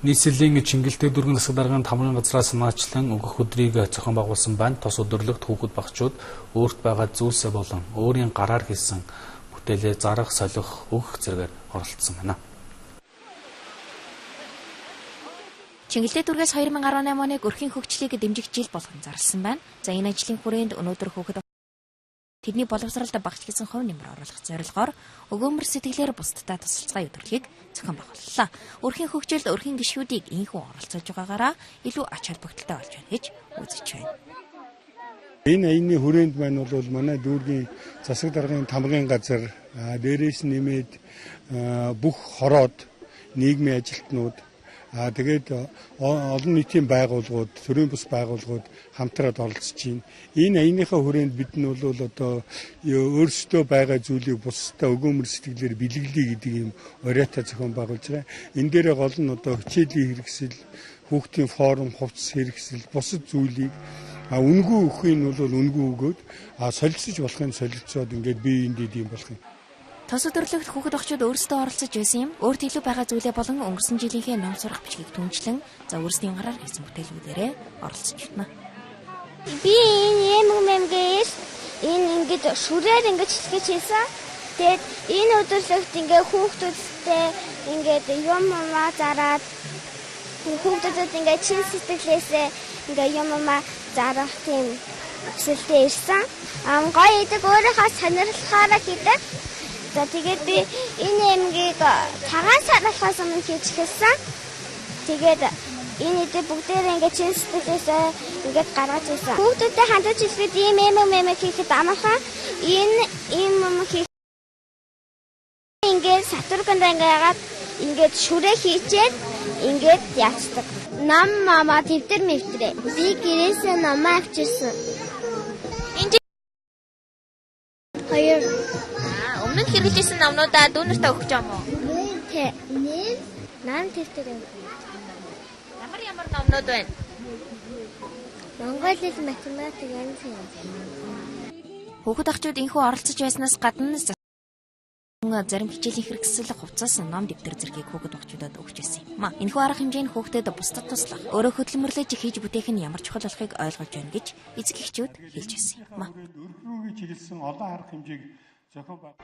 Нийслэлийн Чингэлтэй дүүргийн засаг даргын тамгын газраас санаачлан өгөх өдрийг зохион байгуулсан байна. Тос өдөрлөгт хүүхэд багчууд өөрт байгаа зүйлсээ болон өөрийн гараар хийсэн бүтээлээ зарах, солих, өгөх зэрэгээр оролцсон байна. Чингэлтэй дүүргээс 2018 оныг өрхийн хөгжлийг дэмжих жил болгон зарласан байна. За, энэ ажлын хүрээнд өнөөдөр хүүхэд тэдний боловсролд багч гэсэн хувь нэмэр оруулах зорилгоор өгөөмөр сэтгэлээр бусдад тусалцгаа өдөрлөгийг зохион байгууллаа. Өрхийн хөгжилд өрхийн гишүүдийг ийнхүү оролцуулж байгаагаараа илүү ач холбогдолтой болж байна гэж үзэж байна. Энэ аяны хүрээнд маань бол манай дүүргийн засаг даргын тамгын газар дээрээс нэмээд бүх хороод нийгмийн ажилтнууд, тэгээд олон нийтийн байгууллагууд, төрийн бус байгууллагууд хамтраад оролцож байна. Энэ аяныхаа хүрээнд бид нь бол одоо өөрсдөө байгаа зүйлийг бусдад өгөөмөр сэтгэлээр бэлэглэе гэдэг ийм уриатай зохион байгуулж байгаа. Энэ дээрээ гол нь одоо хичээлийн хэрэгсэл, хүүхдийн форум, хувцас хэрэгсэл, бусад зүйлийг үнэгүй өгөхийн нь бол үнэгүй өгөөд, солилцож болохын солилцоод ингээд бие биендээ юм болох юм. Тос өдөрлөгт хүүхэд багчууд өөрсдөө оролцож байсан юм. Өөрт илүү байгаа зүйлээ болон өнгөрсөн жилийнхээ ном сурах бичгийг түнчлэн за өөрсдийн гараар хийсэн бүтээлүүдээрээ оролцож байна. Би энэ юм мэмгээс энэ ингээд шүрээр ингээд чилгэж хийсэн. Тэгээд энэ өдөрлөгт ингээд хүүхдүүдтэй ингээд юм юмаа зараад хүүхдүүдэд ингээд чин сэтгэлээсээ ингээд юм юмаа зарах тийм хүсэлтэй ирсэн. Гоё идэг, өөрийнхөө сонирхлохоороо хийдэг. За, тэгээд би энэ эмгийг цагаан сар болохоос өмнө хийж эхэлсэн. Тэгээд энэ эдээ бүгдээрээ ингээд чин сэтгэлээсээ ингээд гаргаж ирсэн. Хүүхдүүдтэй хандаж хэлэхэд ийм юм юм хийхэд амархан, энэ ийм юм хийх ингээд сатурганд ингээд ингээд шүрээ хийчээд ингээд яацдаг. Нам мама тэмтэр мэвтрээ. Би гэрээсээ номоо авчирсан. Энэ хоёр. Өмнө нь хэрэглэсэн номнуудаа дүү нартай өгч юм уу? Тэ. Нам тэмтэр. Ямар ямар номнууд байна? Монгол хэл, математик, янз янз. Хүүхэд ахчууд энхүү оролцож байснаас гадна зарим хичээлийн хэрэгсэл, хувцас, ном, дэвтэр зэргийг хүүхэд багчуудад өгч байсан юм. Энэхүү арга хэмжээ нь хүүхдэд бусдад туслах, өөрөө хөдөлмөрлөж хийж бүтээх нь ямар чухал болохыг ойлгож байна гэж эцэг эхчүүд хэлж байсан юм. Өрх рүүгээ чиглэсэн олон арга хэмжээг зохион байгуул.